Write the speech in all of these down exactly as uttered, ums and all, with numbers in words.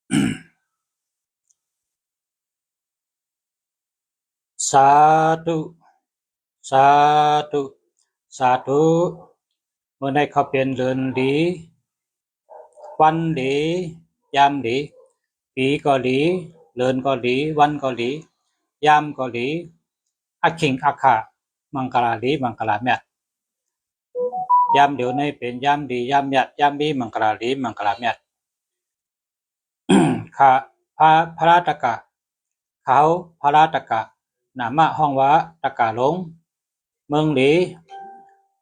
สาธุ สาธุ สาธุ เมื่อในเขาเป็นเดือนดี วันดี ยามดี ปีก็ดี เดือนก็ดี วันก็ดี ยามก็ดี အခိင်အခါ မင်္ဂလာလီ မင်္ဂလာမြတ် ယမ်ဒဵဝ်ၼႆႉပဵၼ်ယမ်လီယမ်ယတ် ယမ်လီမင်္ဂလာလီမင်္ဂလာမြတ် ၶႃႈ พระ พระตากา ၶဝ် พระตากา နာမ ႁွင်ႉဝႃႈ တၵႃလူင် မိူင်းလီ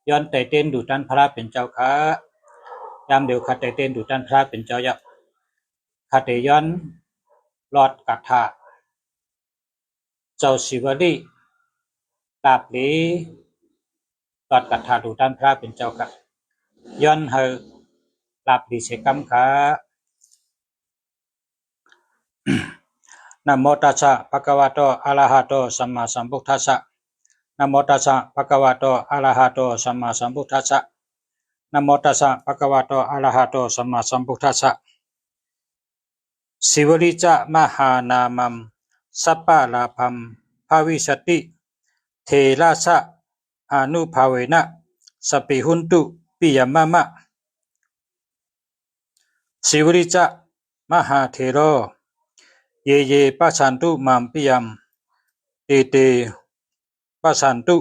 ယွၼ်းတႆႈတဵၼ်းလူႇတၢၼ်းၽြႃးပဵၼ်ၸဝ်ႈၶႃႈ ယမ်လဵဝ်ၶႃႈတႆႈတဵၼ်းလူႇတၢၼ်းၽြႃးပဵၼ်ၸဝ်ႈယဝ်ႉ ၶႃႈတေယွၼ်း လွတ်ႈၵႃႇထႃႇ ၸဝ်ႈသီႇဝလိ လၢပ်ႈလီ လွတ်ႈၵႃႇထႃႇလူႇတၢၼ်းၽြႃးပဵၼ်ၸဝ်ႈၶႃႈ ယွၼ်းႁႂ်ႈ လၢပ်ႈလီသေၵမ်းၶႃႈ Namo tassa bhagavato arahato sammāsambuddhassa. Namo tassa bhagavato arahato sammāsambuddhassa. Namo tassa bhagavato arahato sammāsambuddhassa. Sīvalī ca mahānāmam sappalābhaṃ bhavissati, therassa anubhāvena sabbe hontu piya mama. Sīvalī ca mahāthero, ye ye passantu maṃ piyaṃ, te te passantu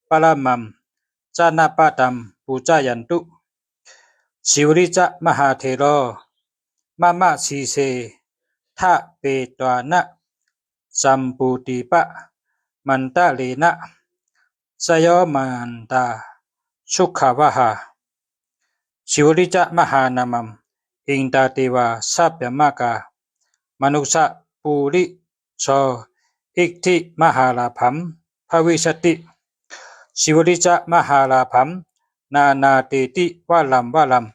paramam janapadaṃ pūjayantu. Sīvalī ca mahāthero, mama sīse thapetvāna jambudīpamantarena, jayamantā sukhāvaha. Sīvalī ca mahānāmam, indā devā sabrahmakā, manussapurisa so, iddhi mahālābhaṃ bhavissati. Sīvalī ca mahālābhaṃ, nānāteti varam varam,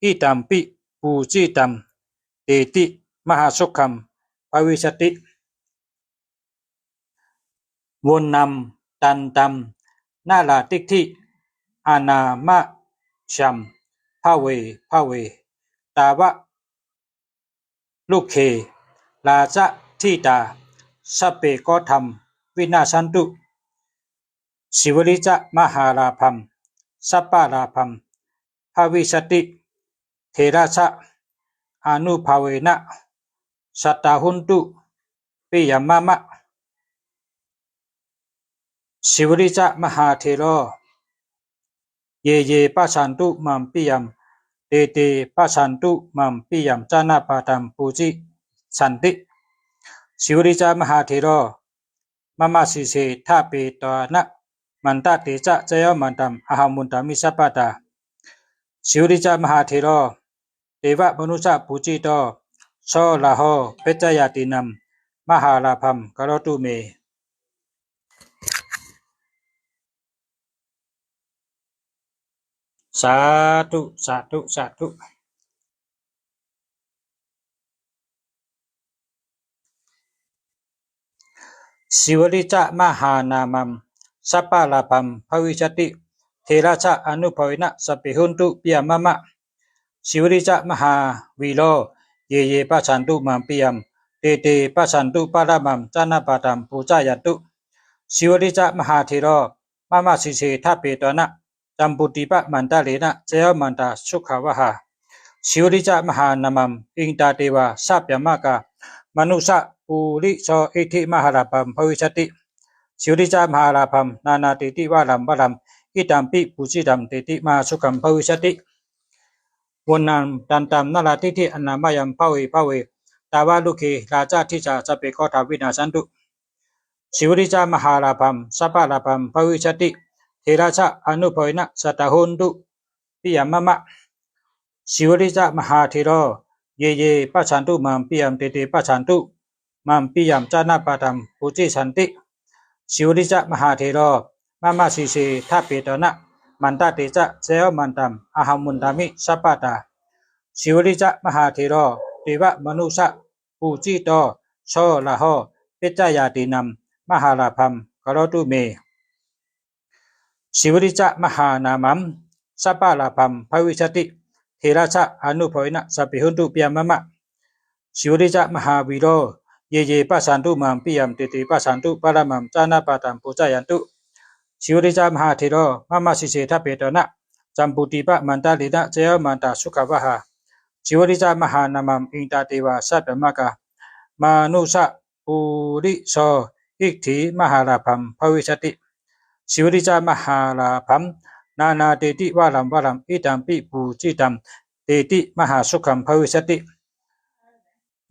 idampi pūjitaṃ, teti mahāsukhaṃ bhavissati. Vaṇṇaṃ dantaṃ naḷadiṭṭhi anāmajam, bhave bhave tāva rugge rājathitā, sabbe koṭhā vinassantu. Sīvalī ca mahālābhaṃ sappalābhaṃ bhavissati, therassa anubhāvena sadā hontu piya mama. Sīvalī ca mahāthero, ye ye passantu maṃ piyaṃ, te te passantu maṃ piyaṃ, janapadaṃ pūjissanti. Sīvalī ca mahāthero, mama sīse thapetvāna, mantateja jayamantaṃ, ahaṃ vandāmi sabbadā. Sīvalī ca mahāthero, devamanussapūjito, so rāho pettañātīnaṃ, mahālābhaṃ karotu me. Sādhu, sādhu, sādhu. Sīvalī ca mahānāmam, sappalābhaṃ bhavissati, therassa anubhāvena sabbe hontu piya mama. Sīvalī ca mahāvīro, ye ye passantu maṃ piyaṃ, te te passantu paramam janapadaṃ pūjayantu. Sīvalī ca mahāthero, mama sīse thapetvāna, jambudīpamantarena, jayamantā sukhāvaha. Sīvalī ca mahānāmam, indā devā sabrahmaka, manussapuriso, iddhi mahālābhaṃ bhavissati. Sīvalī ca mahālābhaṃ, nānāteti varam varam, idampi pūjitaṃ, teti mahāsukhaṃ bhavissati. Vaṇṇaṃ dantaṃ naḷadiṭṭhi anāmajam, bhave bhave tāva rugge rājadhisā, sabbe koṭhā vinassantu. Sīvalī ca mahālābhaṃ, sappalābhaṃ bhavissati, therassa anubhāvena sadā hontu piya mama. Sīvalī ca mahāthero, ye ye passantu maṃ piyaṃ, te te passantu maṃ piyaṃ, janapadaṃ pūjissanti. Sīvalī ca mahāthero, mama sīse thapetvāna, mantateja jayamantaṃ, ahaṃ vandāmi sabbadā. Sīvalī ca mahāthero, devamanussa pūjito, so rāho pettañātīnaṃ, mahālābhaṃ karotu me. Sīvalī ca mahānāmam, sappalābhaṃ bhavissati, therassa anubhāvena sabbe hontu piya mama. Sīvalī ca mahāvīro, ye ye passantu mamaṃ piyaṃ, te te passantu paramaṃ janapaṭaṃ pūjayantu. Sīvalī ca mahāthero, mama sīse ṭhāpetvāna jambūdīpamandaḷena, jayamantā sukhāvahā. Sīvalī ca mahānāmaṃ, indā devā sabrahmajā, manussapuriso, iddhimahālābhaṃ bhavissati. Sīvalī ca mahālābhaṃ, nānātetivaraṃ varaṃ, idampi pūjitaṃ, teti mahāsukhaṃ bhavissati.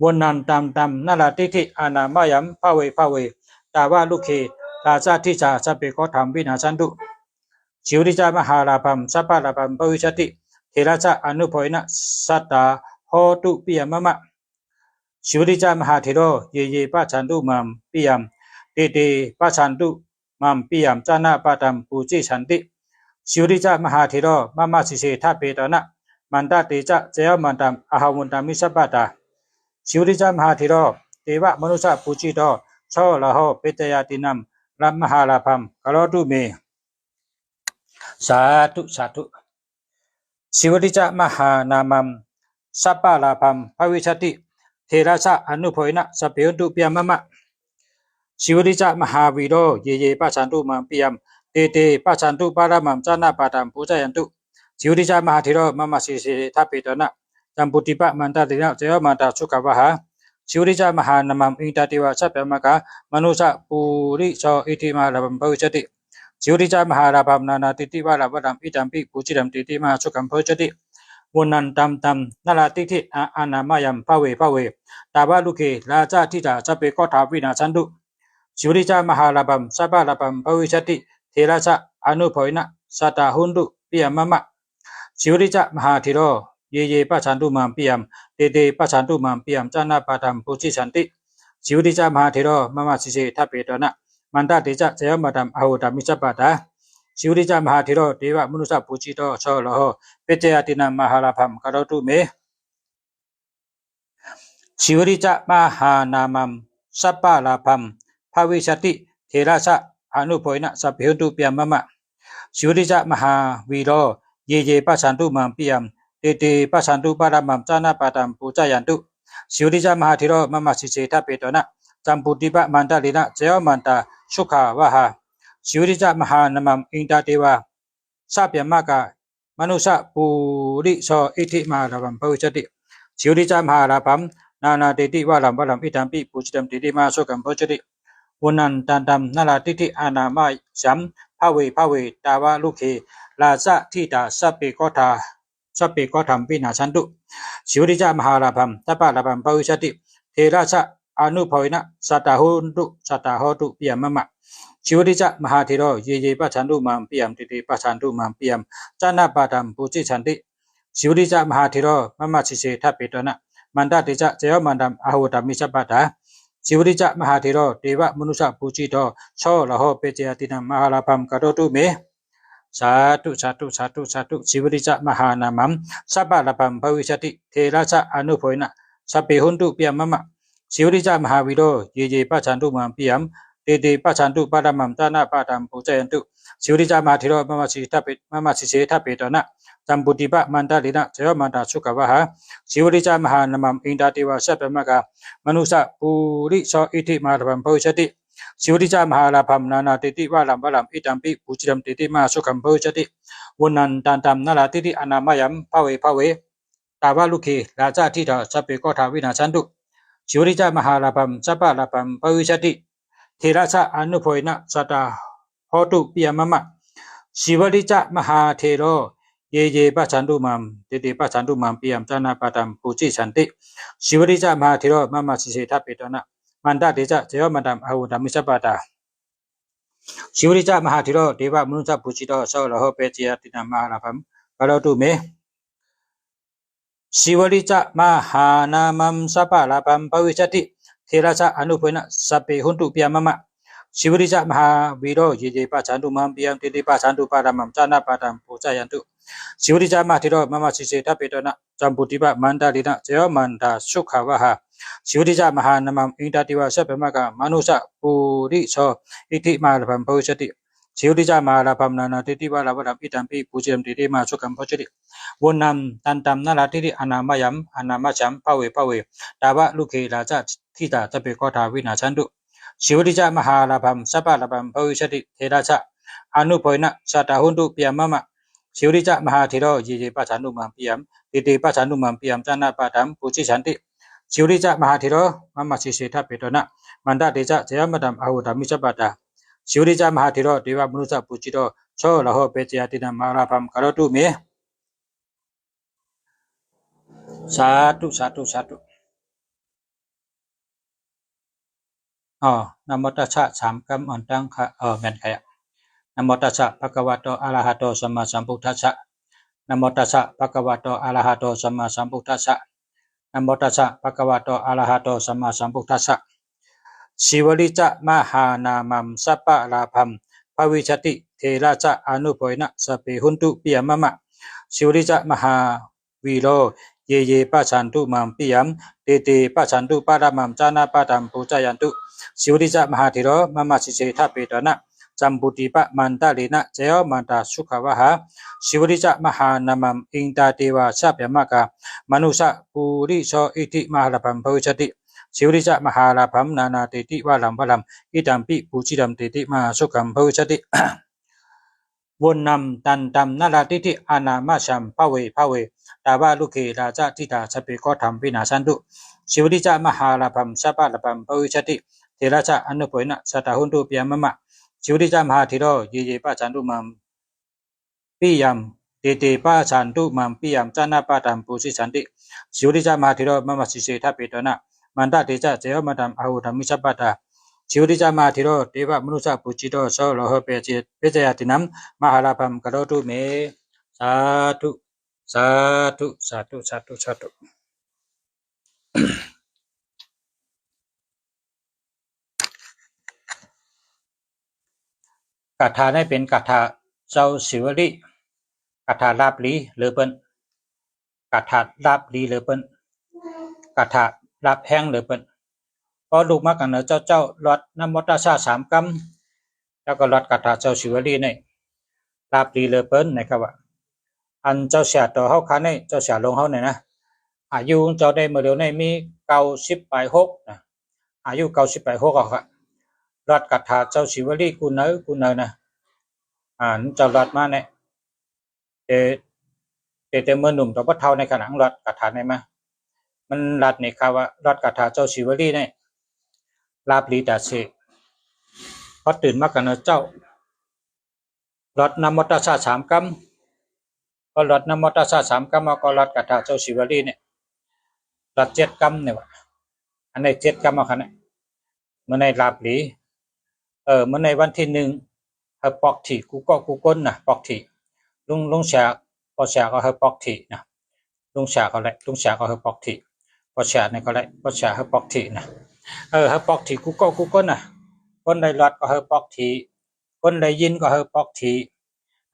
Vaṇṇaṃ taṃ taṃ naḷāgiriṃ, anaṃ mayā bhave bhave, tāvagge rājādhirājā, sabbe rogā vinassatu. Sīvalī ca mahālābhaṃ, sappalābhaṃ bhavissati, therassa anubhavena, sadā hontu piya mama. Sīvalī ca mahāthero, ye ye passantu mamaṃ piyaṃ, te te passantu mamaṃ piyaṃ, janapaṭaṃ pūjissanti. Sīvalī ca mahāthero, mama sīse ṭhāpetvāna mandadesaṃ, jayamantaṃ aho vandāmi sabbadā. Sīvalī ca mahāthero, devamanussapūjito, so raho pañcātīnaṃ mahālābhaṃ karotu me. Sādhu sādhu. Sīvalī ca mahānāmaṃ, sappalābhaṃ bhavissati, therassa anubhavena, sabbe hontu piya mama. Sīvalī ca mahāvīro, ye ye passantu mamaṃ piyaṃ, te te passantu paramaṃ janapaṭaṃ pūjayantu. Sīvalī ca mahāthero, mama sīse ṭhāpetvāna jambūdīpamandaḷena, jayamantā sukhāvahā. Sīvalī ca mahānāmaṃ, indā devā sabrahmajā, manussapuriso, iddhimahālābhaṃ bhavissati. Sīvalī ca mahālābhaṃ, nānātetivaraṃ varaṃ, idampi pūjitaṃ, teti mahāsukhaṃ bhavissati. Vaṇṇaṃ taṃ taṃ naḷāgiriṃ, anaṃ mayā bhave bhave, tāvagge rājādhirājā, sabbe rogā vinassatu. Sīvalī ca mahālābhaṃ, sappalābhaṃ bhavissati, therassa anubhavena, sadā hontu piya mama. Sīvalī ca mahāthero, ye ye passantu mamaṃ piyaṃ, te te passantu mamaṃ piyaṃ, janapaṭaṃ pūjissanti. Sīvalī ca mahāthero, mama sīse ṭhāpetvāna mandadesaṃ, jayamantaṃ aho vandāmi sabbadā. Sīvalī ca mahāthero, devamanussapūjito, so raho pañcātīnaṃ mahālābhaṃ karotu me. Sīvalī ca mahānāmaṃ, sappalābhaṃ bhavissati, therassa anubhavena, sabbe hontu piya mama. Sīvalī ca mahāvīro, ye ye passantu mamaṃ piyaṃ, te te passantu paramaṃ janapaṭaṃ pūjayantu. Sīvalī ca mahāthero, mama sīse ṭhāpetvāna jambūdīpamandaḷena, jayamantā sukhāvahā. Sīvalī ca mahānāmaṃ, indā devā sabrahmajā, manussapuriso, iddhimahālābhaṃ bhavissati. Sīvalī ca mahālābhaṃ, nānātetivaraṃ varaṃ, idampi pūjitaṃ, teti mahāsukhaṃ bhavissati. Vaṇṇaṃ taṃ taṃ naḷāgiriṃ, anaṃ mayā bhave bhave, tāvagge rājādhirājā, sabbe rogā sabbe rogā vinassatu. Sīvalī ca mahālābhaṃ, sappalābhaṃ bhavissati, therassa anubhavena, sadā hontu, sadā hontu piya mama. Sīvalī ca mahāthero, ye ye passantu mamaṃ piyaṃ, te te passantu mamaṃ piyaṃ, janapaṭaṃ pūjissanti. Sīvalī ca mahāthero, mama sīse ṭhāpetvāna mandadesaṃ, jayamantaṃ aho vandāmi sabbadā. Sīvalī ca mahāthero, devamanussapūjito, so raho pañcātīnaṃ mahālābhaṃ karotu me. Sādhu sādhu sādhu sādhu. Sīvalī ca mahānāmaṃ, sappalābhaṃ bhavissati, therassa anubhavena, sabbe hontu piya mama. Sīvalī ca mahāvīro, ye ye passantu mamaṃ piyaṃ, te te passantu paramaṃ janapaṭaṃ pūjayantu. Sīvalī ca mahāthero, mama sīse ṭhāpe- mama sīse ṭhāpetvāna jambūdīpamandaḷena, jayamantā sukhāvahā. Sīvalī ca mahānāmaṃ, indā devā sabrahmajā, manussapuriso, iddhimahālābhaṃ bhavissati. Sīvalī ca mahālābhaṃ, nānātetivaraṃ varaṃ, idampi pūjitaṃ, teti mahāsukhaṃ bhavissati. Vaṇṇaṃ taṃ taṃ naḷāgiriṃ, anaṃ mayā bhave bhave, tāvagge rājādhirājā, sabbe rogā vinassatu. Sīvalī ca mahālābhaṃ, sappalābhaṃ bhavissati, therassa anubhavena, sadā hontu piya mama. Sīvalī ca mahāthero, ye ye passantu mamaṃ, te te passantu mamaṃ piyaṃ, janapaṭaṃ pūjissanti. Sīvalī ca mahāthero, mama sīse ṭhāpetvāna mandadesaṃ, jayamantaṃ aho vandāmi sabbadā. Sīvalī ca mahāthero, devamanussapūjito, so raho pañcātīnaṃ mahālābhaṃ karotu me. Sīvalī ca mahānāmaṃ, sappalābhaṃ bhavissati, therassa anubhavena, sabbe hontu piya mama. Sīvalī ca mahāvīro, ye ye passantu mamaṃ piyaṃ, te te passantu paramaṃ janapaṭaṃ pūjayantu. Sīvalī ca mahāthero, mama sīse ṭhāpetvāna jambūdīpamandaḷena, jayamantā sukhāvahā. Sīvalī ca mahānāmaṃ, indā devā sabrahmajā, manussapuriso, iddhimahālābhaṃ bhavissati. Sīvalī ca mahālābhaṃ nānātīti varaṃ varaṃ idampi pūjitam tete mahāsukhaṃ bhavissati. Vuṇṇaṃ dantaṃ naḷhātīti anāmayaṃ anāmasyaṃ bhave bhave tāva lūke rājāyitā sabbe koṭhā vinassantu. Sīvalī ca mahālābhaṃ sappalābhaṃ bhavissati therā ca anubhāvena sadā hontu piya mama. Sīvalī ca mahāthero ye ye passantu maṃ piyaṃ te te passantu maṃ piyaṃ janapadaṃ pūjissanti. Sīvalī ca mahāthero mama sīse ṭhapetvāna mandadesaṃ jayamaṅgalaṃ ahorattamatanditaṃ. Sīvalī ca mahāthero devamanussapūjito so rāhubhajjhāyatināmaṃ mahālābhaṃ karotu me. Sādhu, sādhu, sādhu. อ๋อ นะโมตัสสะ สามกำ อ่อนตั้งค่ะ เออ แม่นค่ะ นะโมตัสสะ ภะคะวะโต อะระหะโต สัมมาสัมพุทธัสสะ นะโมตัสสะ ภะคะวะโต อะระหะโต สัมมาสัมพุทธัสสะ นะโมตัสสะ ภะคะวะโต อะระหะโต สัมมาสัมพุทธัสสะ Sīvalī ca mahānāmaṃ sappalābhaṃ bhavissati therā ca anubhāvena sabbe hontu piya mama. Sīvalī ca mahāvīro ye ye passantu maṃ piyaṃ te te passantu paramaṃ janapadaṃ pūjayantu. Sīvalī ca mahāthero mama sīse ṭhapetvāna jambudīpamandaḷena jayamaṅgalasukhāvaha. Sīvalī ca mahānāmaṃ indadevasabrahmagaṇamanussapūrisotthiṃ mahālābhaṃ bhavissati. Sīvalī ca mahālābhaṃ nānātīti varaṃ varaṃ idampi pūjitam tete mahāsukhaṃ bhavissati. Vuṇṇaṃ dantaṃ naḷhātīti anāmasyaṃ bhave bhave tāva lūke rājāyitā sabbe koṭhā vinassantu. Sīvalī ca mahālābhaṃ sappalābhaṃ bhavissati therā ca anubhāvena sadā hontu piya mama. Sīvalī ca mahāthero ye ye passantu maṃ piyaṃ te te passantu maṃ piyaṃ janapadaṃ pūjissanti. Sīvalī ca mahāthero mama sīse ṭhapetvāna mandadesaṃ jayamaṅgalaṃ ahorattamatanditaṃ. Sīvalī ca mahāthero devamanussapūjito so rāhubhajjhāyatināmaṃ mahālābhaṃ karotu me. Sādhu, sādhu, sādhu, sādhu, sādhu. ກາຖານີ້ເປັນກາຖາເຈົ້າສີວະລີ, ກາຖາລາບຫຼີເຫຼືອເພິ່ນ, ກາຖາລາບຫຼີເຫຼືອເພິ່ນ, ກາຖາລາບແຮງເຫຼືອເພິ່ນ. ພໍລຸກມາກັນເນາະເຈົ້າ, ເຈົ້າລອດນະໂມຕັດສະສາມກຳ, ເຈົ້າກໍລອດກາຖາເຈົ້າສີວະລີນີ້, ລາບຫຼີເຫຼືອເພິ່ນນະຄັບວ່າ. ອັນເຈົ້າເສຍໂຕເຮົາຄານີ້, ເຈົ້າເສຍໂລງເຮົານີ້ນະ, ອາຍຸເຈົ້າໄດ້ມື້ດຽວນີ້ມີເກົ້າສິບປາຍຫົກນະ, ອາຍຸເກົ້າສິບປາຍຫົກເອົາຄະ, ລອດກາຖາເຈົ້າສີວະລີກູເນີກູເນີນະ. ອັນເຈົ້າລອດມານີ້ ເອີ ເອີ ແຕ່ມື້ໜຸ່ມ ຕອນບໍ່ເຖົ້າໃນຂະນະລອດກາຖານີ້ມາ, ມັນລາດນີ້ຄະວ່າ ລອດກາຖາເຈົ້າສີວະລີນີ້ ລາບຫຼີຕາເສ. ພໍຕື່ນມາກັນເນາະເຈົ້າ, ລອດນະໂມຕັດສະສາມກຳ, ພໍລອດນະໂມຕັດສະສາມກຳ ແລ້ວກໍລອດກາຖາເຈົ້າສີວະລີນີ້ ລອດເຈັດກຳນີ້ຫວາ. ອັນນີ້ເຈັດກຳເອົາຄະນະ. ມື້ໃນລາບຫຼີ, ເອີ ມື້ໃນວັນທີໜຶ່ງ ໃຫ້ປອກຖີ່ ກູເກາະກູກົນນະ, ປອກຖີ່. ລຸງ ລຸງເສຍ, ພໍ່ເສຍກໍໃຫ້ປອກຖີ່ນະ, ລຸງເສຍກໍໄດ້, ລຸງເສຍກໍໃຫ້ປອກຖີ່. ພໍ່ເສຍນີ້ກໍໄດ້, ພໍ່ເສຍໃຫ້ປອກຖີ່ນະ. ເອີ ໃຫ້ປອກຖີ່ ກູເກາະກູກົນນະ. ຄົນໄດ້ລອດກໍໃຫ້ປອກຖີ່, ຄົນໄດ້ຍິນກໍໃຫ້ປອກຖີ່,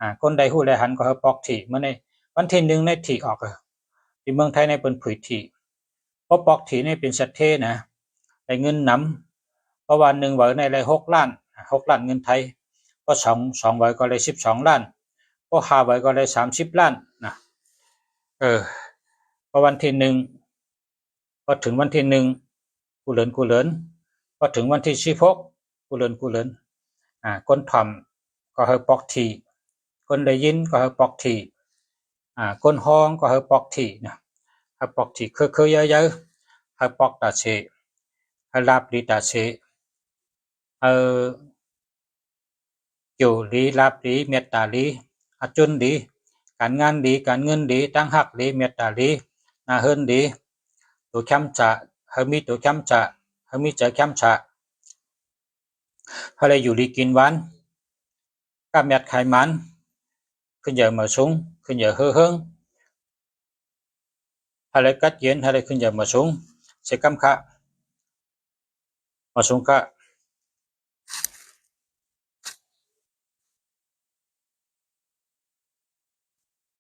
ອາ ຄົນໄດ້ຮູ້ໄດ້ຫັນກໍໃຫ້ປອກຖີ່. ມື້ໃນວັນທີໜຶ່ງໃນຖີ່ອອກ, ທີ່ເມືອງໄທໃນເພິ່ນຜຸຍຖີ່. ພໍປອກຖີ່ນີ້ເປັນສັດເທນະ, ໄດ້ເງິນນຳ. ເພາະວ່າໜຶ່ງໃບນີ້ໄດ້ຫົກລ້ານ, ຫົກລ້ານເງິນໄທ. ພໍສອງ, ສອງໃບກໍໄດ້ສິບສອງລ້ານ, ພໍຫ້າໃບກໍໄດ້ສາມສິບລ້ານນະ. ເອີ ພໍວັນທີໜຶ່ງ, ພໍເຖິງວັນທີໜຶ່ງ ກູເລີນ ກູເລີນ, ພໍເຖິງວັນທີສິບຫົກ ກູເລີນ ກູເລີນ. ອາ ຄົນຖ່ອມກໍໃຫ້ປອກຖີ່, ຄົນໄດ້ຍິນກໍໃຫ້ປອກຖີ່, ອາ ຄົນຮ້ອງກໍໃຫ້ປອກຖີ່ນະ, ໃຫ້ປອກຖີ່ເຄີໆ ໃຫຍ່ໆ, ໃຫ້ປອກຕາເສ, ໃຫ້ລາບຫຼີຕາເສ, ເອີ ໂຈດີ ລາບດີ ເມດຕາດີ, ອາຈຸນດີ, ການງານດີ ການເງິນດີ, ຕາງຮັກດີ ເມດຕາດີ, ໜ້າເຮີນດີ, ໂຕແຄມສະ, ໃຫ້ມີໂຕແຄມສະ, ໃຫ້ມີໃຈແຄມສະ, ໃຫ້ໄດ້ຢູ່ດີກິນຫວານ, ຄ້າແມດຂາຍໝານ, ຂຶ້ນໃຫຍ່ມາສູງ, ຂຶ້ນໃຫຍ່ເຮີເຮີງ, ໃຫ້ໄດ້ກັດເຢັນ, ໃຫ້ໄດ້ຂຶ້ນໃຫຍ່ມາສູງ, ເສກຳຄະ, ມາສູງຄະ,